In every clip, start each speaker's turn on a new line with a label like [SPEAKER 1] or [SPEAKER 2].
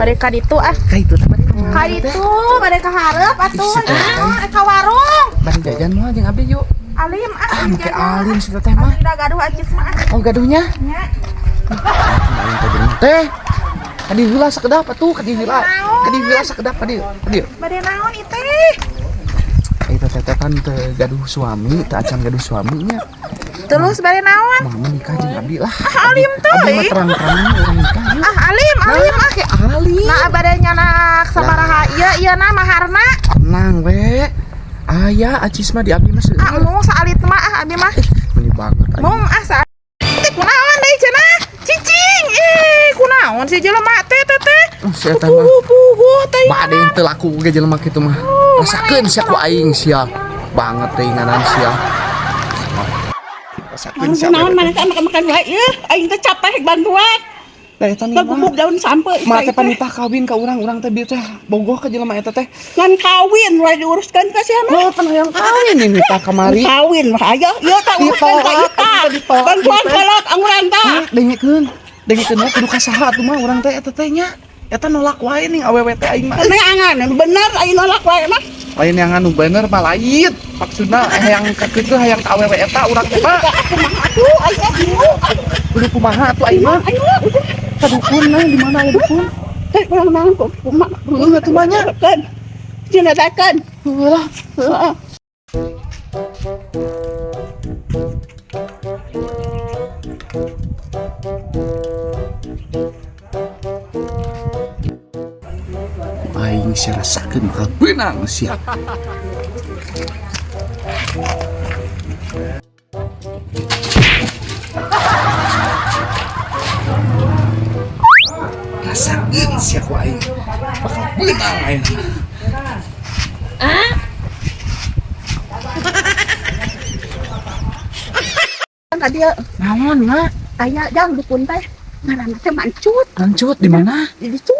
[SPEAKER 1] Bade ka ditu ah.
[SPEAKER 2] Ka itu teh bade ka
[SPEAKER 1] Ka ditu bade ka hareup atuh. Ah, ka warung.
[SPEAKER 2] Bade jajan moal jeung abdi yuk.
[SPEAKER 1] Alim ah.
[SPEAKER 2] Ah, make alim si teteh mah.
[SPEAKER 1] Abdi da gaduh acis mah.
[SPEAKER 2] Oh, gaduhnya?
[SPEAKER 1] Nya.
[SPEAKER 2] Aing teh jeung teh. Kadi heula sakedap atuh, kadi heula. Kadi heula sakedap kadi. Kadi.
[SPEAKER 1] Bade naon ieu?
[SPEAKER 2] Itu teteh kan teu gaduh suami, teu acan gaduh suaminya.
[SPEAKER 1] Terus bade naon?
[SPEAKER 2] Mau menikah jeung abdi lah.
[SPEAKER 1] Ah, alim teh.
[SPEAKER 2] Abdi mah terang-terangan urang nikah yuk.
[SPEAKER 1] Ah, alim, alim ah.
[SPEAKER 2] Kayak alim.
[SPEAKER 1] Nah, bade nyanak sabaraha ieu ieu na maharna.
[SPEAKER 2] Tenang we. Aya acis mah di abdi mah seueur.
[SPEAKER 1] Ah, mung saalit mah ah abdi mah.
[SPEAKER 2] Meuni banget aing.
[SPEAKER 1] Mung ah saalit. Kunaon deui cenah? Cicing. Ih, kunaon si jelema teh teh teh.
[SPEAKER 2] Oh, si eta mah.
[SPEAKER 1] Puguh teh.
[SPEAKER 2] Bade teu laku ge jelema kitu mah. Rasakeun sia ku aing sia. Banget teh ngaran sia. Rasakeun sia.
[SPEAKER 3] Naon mana teh makan-makan wae ieu, aing teh capek bantuan.
[SPEAKER 2] Da eta nih mah.
[SPEAKER 3] Ngagubuk daun sampe.
[SPEAKER 2] Mah teh panitah kawin ka urang, urang teh bieu teh bogoh ka jelema eta teh.
[SPEAKER 3] Ngan kawin wae diuruskeun ka sia mah.
[SPEAKER 2] Lo pan hayang kawin ini tah kamari.
[SPEAKER 3] Kawin mah aya, ieu teh uruskeun ka ieu tah.
[SPEAKER 2] Ditolak,
[SPEAKER 3] Bantuan
[SPEAKER 2] ditolak.
[SPEAKER 3] kolot angguran tah.
[SPEAKER 2] Ah, dengekeun. Dengekeun we kudu ka saha atuh mah urang teh eta teh nya. Eta nolak wae ning awewe teh aing mah.
[SPEAKER 3] Neangan nu bener aing nolak wae mah.
[SPEAKER 2] Lain yang anu bener mah lain. Maksudna hayang kakeukeun hayang ka awewe eta urang teh mah.
[SPEAKER 3] Kumaha atuh aing teh bingung.
[SPEAKER 2] Kudu kumaha atuh aing mah.
[SPEAKER 3] Ayo udah.
[SPEAKER 2] Ka dukun nah di mana aya dukun?
[SPEAKER 3] Teh urang naon kok kumaha.
[SPEAKER 2] Heueuh atuh mah nya.
[SPEAKER 3] Keun. Cenah dakeun.
[SPEAKER 2] Heueuh lah.
[SPEAKER 3] Heeh.
[SPEAKER 2] Aing sia rasakeun bakal beunang sia. Rasakeun sia ku aing. Bakal beunang aing.
[SPEAKER 3] Kan dia
[SPEAKER 2] Naon mah?
[SPEAKER 3] aya jang dukun teh. Ngaranna teh Mancut.
[SPEAKER 2] Lanjut di mana?
[SPEAKER 3] Di ditu.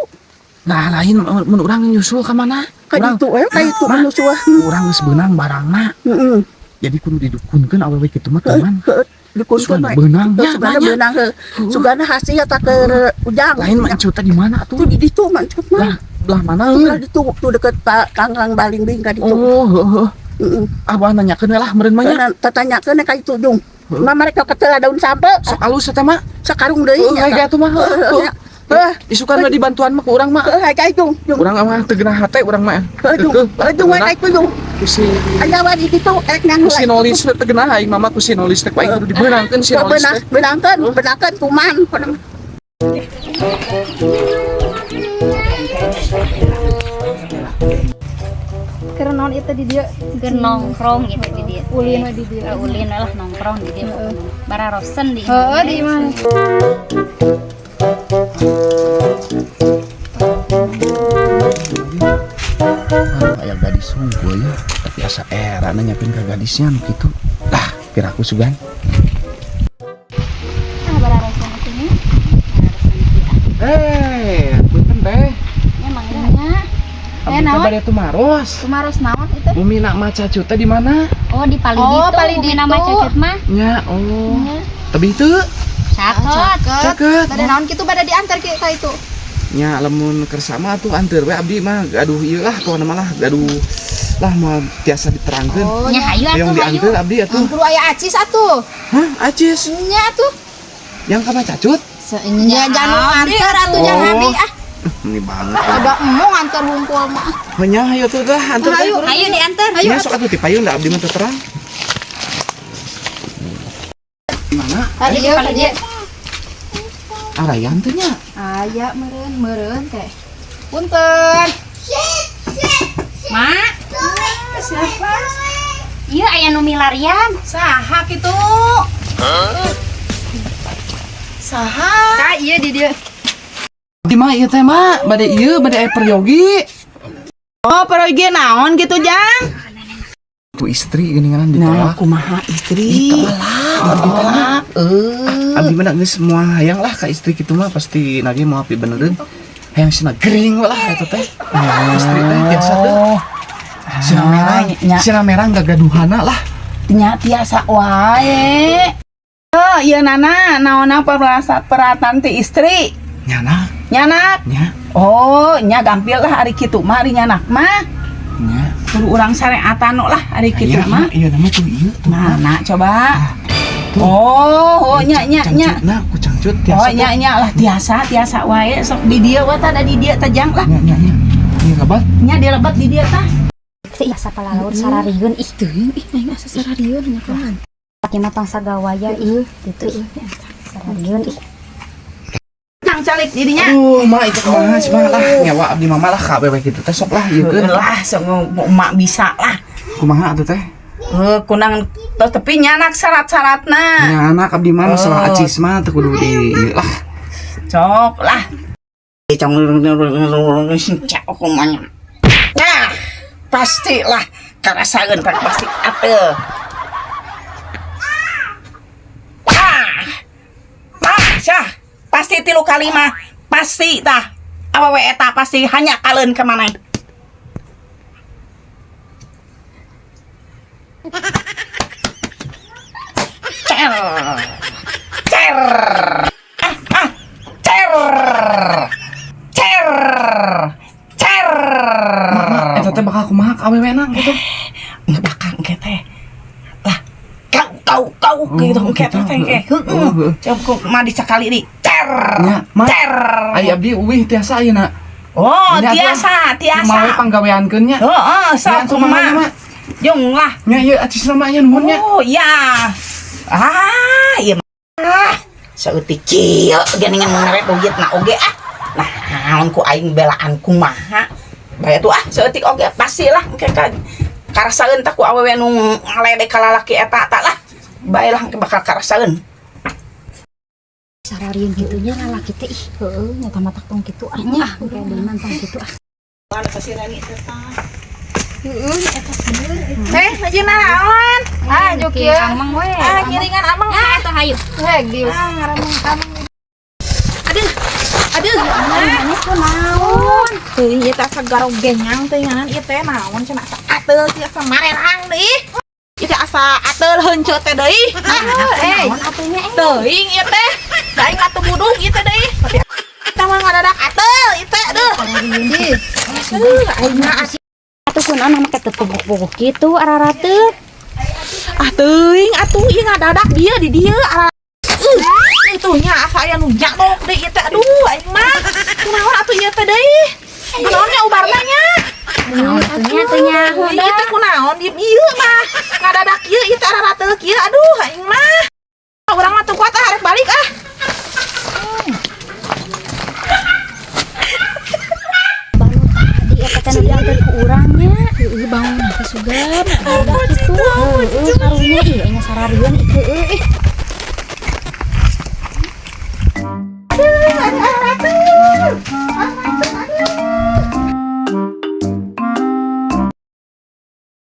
[SPEAKER 2] Nah, lain mun urang nyusul ka mana?
[SPEAKER 3] Ka
[SPEAKER 2] Urang
[SPEAKER 3] ditu we, ka ditu
[SPEAKER 2] Mah.
[SPEAKER 3] nyusul.
[SPEAKER 2] Urang geus beunang barangna.
[SPEAKER 3] Heeh.
[SPEAKER 2] Jadi kudu didukunkeun awewe kitu mah teman.
[SPEAKER 3] Heeh. Dukun
[SPEAKER 2] Sugan
[SPEAKER 3] wae.
[SPEAKER 2] beunang nya
[SPEAKER 3] Sugana
[SPEAKER 2] banyak.
[SPEAKER 3] beunang heuh. Sugana hasil eta keur ujang.
[SPEAKER 2] Lain Mancut teh di mana atuh?
[SPEAKER 3] Tuh di ditu Mancut mah.
[SPEAKER 2] Lah, belah mana
[SPEAKER 3] Tuh
[SPEAKER 2] euy?
[SPEAKER 3] lah ditu tuh deket Pak Kangkang Balingbing ka ditu.
[SPEAKER 2] Oh, heuh.
[SPEAKER 3] Heeh.
[SPEAKER 2] Ah, bah nanyakeun we lah meureun mah nya.
[SPEAKER 3] Karena tatanyakeun ka itu jung. Mah mereka ketela daun sampe
[SPEAKER 2] Sok alus teh mah.
[SPEAKER 3] sakarung deui
[SPEAKER 2] Heuh,
[SPEAKER 3] nya.
[SPEAKER 2] kayak atuh mah. Heuh.
[SPEAKER 3] Heuh.
[SPEAKER 2] Isukan we dibantuan mah ku urang mah.
[SPEAKER 3] Heuh, ka itu jung.
[SPEAKER 2] Urang mah teu geunah hate urang mah.
[SPEAKER 3] Heuh, jung.
[SPEAKER 2] Heuh,
[SPEAKER 3] Heuh, jung we ka itu jung.
[SPEAKER 2] Ku si
[SPEAKER 3] Aya we di ditu ek nang
[SPEAKER 2] ku si nolis teh teu geunah aing mama ku si nolis teh ku aing kudu dibeunangkeun si nolis
[SPEAKER 3] Beunang,
[SPEAKER 2] teh.
[SPEAKER 3] beunangkeun, beunangkeun kuman.
[SPEAKER 4] Keur naon itu di dieu?
[SPEAKER 5] Keur nongkrong gitu di dieu.
[SPEAKER 4] Ulin we di dieu.
[SPEAKER 5] Ulin lah nongkrong di dieu. Bararosen di
[SPEAKER 4] Heeh, di imah.
[SPEAKER 2] Aduh, aya gadis hungkul ya, tapi asa era nanyakeun ka gadisnya nu kitu. Lah, piraku sugan.
[SPEAKER 5] Ah, bararosen di sini. Bararosen di dieu.
[SPEAKER 2] Eh, punten teh.
[SPEAKER 5] Emangnya
[SPEAKER 2] Abdi teh
[SPEAKER 5] naon?
[SPEAKER 2] bade tumaros.
[SPEAKER 5] Tumaros naon itu?
[SPEAKER 2] Bumi nak maca cuta di mana?
[SPEAKER 5] Oh, di Palidi
[SPEAKER 4] Oh,
[SPEAKER 5] tuh.
[SPEAKER 4] Palidi
[SPEAKER 5] Bumi nama
[SPEAKER 4] tuh.
[SPEAKER 5] cacut mah.
[SPEAKER 2] Nya, oh.
[SPEAKER 5] Nya.
[SPEAKER 2] Tebih teu?
[SPEAKER 5] Cakot.
[SPEAKER 2] Caket.
[SPEAKER 4] Bade naon kitu bade diantar ki ka itu.
[SPEAKER 2] Nya lamun kersama tuh anteur we abdi mah gaduh ieu lah pokona mah lah gaduh lah moal tiasa diterangkeun.
[SPEAKER 4] Oh,
[SPEAKER 5] Nya hayu
[SPEAKER 2] Hoyong
[SPEAKER 5] atuh hayu.
[SPEAKER 2] dianteur abdi atuh.
[SPEAKER 4] Kudu aya acis atuh.
[SPEAKER 2] Hah, acis.
[SPEAKER 4] Nya atuh.
[SPEAKER 2] Yang ka cacut?
[SPEAKER 4] Nya jangan nganter atuh jangan
[SPEAKER 2] Oh.
[SPEAKER 4] abdi ah.
[SPEAKER 2] Ini banget.
[SPEAKER 4] Ada emo nganter hungkul mah.
[SPEAKER 2] Oh, nya hayu tuh dah anteur teh.
[SPEAKER 4] Hayu.
[SPEAKER 5] Hayu diantar.
[SPEAKER 4] Hayu
[SPEAKER 2] Nya sok atuh tipayun da abdi mah teu terang. Di mana?
[SPEAKER 4] Tadi ieu ka dieu.
[SPEAKER 2] Arayan teh nya.
[SPEAKER 4] Aya meureun meureun teh. Punten.
[SPEAKER 5] Mak,
[SPEAKER 1] Siapa?
[SPEAKER 5] ieu aya nu milarian.
[SPEAKER 1] Saha kitu? Saha?
[SPEAKER 4] Ka ieu di dieu.
[SPEAKER 2] Di mah ieu teh mah bade ieu bade aya peryogi.
[SPEAKER 1] Oh, pergi naon gitu, Jang?
[SPEAKER 2] Ku istri geuningan
[SPEAKER 3] Nah,
[SPEAKER 2] ditolak.
[SPEAKER 3] kumaha istri?
[SPEAKER 2] Ditolak, abdi teh mah.
[SPEAKER 3] Eh,
[SPEAKER 2] Abdi mah geus moal hayang lah ka istri kitu mah pasti nage moal pibenereun. Hayang sina gering we lah eta teh. Istri teh biasa teh. Sina merah,
[SPEAKER 3] nya.
[SPEAKER 2] sina merah gagaduhana lah.
[SPEAKER 3] Nya tiasa wae. Oh, ieu nana naonna perasa peratan ti istri.
[SPEAKER 2] Nyana,
[SPEAKER 3] Nyanak.
[SPEAKER 2] nya.
[SPEAKER 3] Oh,
[SPEAKER 1] Oh, nya gampil lah ari kitu mah ari nyanak mah.
[SPEAKER 2] Nya.
[SPEAKER 1] Kudu urang syariatan lah ari kitu
[SPEAKER 2] Iya,
[SPEAKER 1] mah.
[SPEAKER 2] Iya nama tuh iya tuh.
[SPEAKER 1] Mana coba?
[SPEAKER 2] Tuh.
[SPEAKER 1] Oh, oh nya nya nya.
[SPEAKER 2] Nah, ku cangcut tiasa.
[SPEAKER 1] Oh nya nya lah tiasa tiasa wae sok di dieu we tah da di dieu tah jang lah.
[SPEAKER 2] Nya nya nya. Iya lebat.
[SPEAKER 1] Nya dia lebat di dieu tah.
[SPEAKER 5] Teh asa palalaur sararieun ih.
[SPEAKER 4] Teuing ih aing asa sararieun nya kumaha.
[SPEAKER 5] Ieu mah tong sagawaya ih gitu ih. Sararieun ih.
[SPEAKER 1] Nang calik dirinya.
[SPEAKER 2] Aduh, mak itu kumaha sih mah lah nyawa abdi mama lah ka wewe kitu teh sok lah ieu keun.
[SPEAKER 1] Lah sok emak bisa lah.
[SPEAKER 2] Kumaha atuh teh?
[SPEAKER 1] Heuh kunang tos tapi nyanak syarat-syaratna.
[SPEAKER 2] Nya anak abdi mah masalah
[SPEAKER 1] Oh.
[SPEAKER 2] acis mah teu kudu di lah.
[SPEAKER 1] Sok lah. Cek kumanya. Nah, pastilah karasaeun kan pasti atuh. Ah. Ah, syah. Pasti 3 kali mah. Pasti tah. Awewe eta pasti hanya kaleun ka maneh. Cer. Cer. Ah, ah. Cer. Cer. Cer.
[SPEAKER 2] Eta teh bakal kumaha ka awewena gitu.
[SPEAKER 1] Bakal engke teh. Lah, kau kau kau gitu engke teh teh engke. Heeh. Coba ku mah dicakali di. Cer.
[SPEAKER 2] Nya, ma.
[SPEAKER 1] Cer.
[SPEAKER 2] Ai abdi uwih tiasa ayeuna.
[SPEAKER 1] Oh,
[SPEAKER 2] Nya, atuh.
[SPEAKER 1] tiasa, tiasa.
[SPEAKER 2] Kumaha we panggaweankeun nya.
[SPEAKER 1] Heeh,
[SPEAKER 2] Nya,
[SPEAKER 1] sok
[SPEAKER 2] atuh mangga nya,
[SPEAKER 1] kumaha.
[SPEAKER 2] Ma.
[SPEAKER 1] Jung lah.
[SPEAKER 2] Nya ieu acisna mah nya nuhun nya.
[SPEAKER 1] Oh, iya. Ah, iya mah. Saeutik kieu geuningan mere duit na oge ah. Nah, naon ku aing belaan kumaha. Bae tuh ah, saeutik oge pastilah engke ka karasaeun tah ku awewe nu ngaledek ka lalaki eta tah lah. Bae lah engke bakal karasaeun.
[SPEAKER 5] Sararieun kitu nya lalaki teh ih. Heueuh nya tah matak tong kitu ah nya. Engke deui mah tong kitu ah.
[SPEAKER 1] Mana ka si Rani teh tah.
[SPEAKER 4] Teh, aja naon? Ah, juk ieu.
[SPEAKER 5] Amang we.
[SPEAKER 4] Ah, ngiringan amang.
[SPEAKER 5] Ah, atuh hayu.
[SPEAKER 4] Hek dieu. Ah, ngaramang amang. Aduh. Aduh,
[SPEAKER 5] Mana kunaon?
[SPEAKER 1] Teuing ieu teh asa garog genyang teuingan ieu teh naon cenah asa ateul kieu asa marerang deui. Ieu teh asa ateul heunceu teh deui.
[SPEAKER 5] Eh, naon atuh nya eh?
[SPEAKER 1] Teuing ieu teh. Da aing atuh buduk ieu teh deui. Tapi eta mah ngadadak ateul ieu teh deuh. Aduh, aing mah
[SPEAKER 5] Atuh kunaon make teu puguh-puguh kitu ararateut.
[SPEAKER 1] ah teuing atuh ieu ngadadak dia di dieu ara itu nya asa aya nu nyadok deui ieu teh aduh aing mah kunaon atuh ieu teh deui kunaon nya ubarna nya
[SPEAKER 5] Naon atuh nya teu nyaho
[SPEAKER 1] ieu teh kunaon di ieu mah ngadadak ieu ieu teh ararateul kieu aduh aing mah urang mah teu kuat ah arek balik ah.
[SPEAKER 5] Baru tadi eta teh nu diantar ku urang nya.
[SPEAKER 4] Heueuh bangun teh sugan.
[SPEAKER 5] Udah kitu. Heueuh karunya ih nya sararieun ih heueuh ih.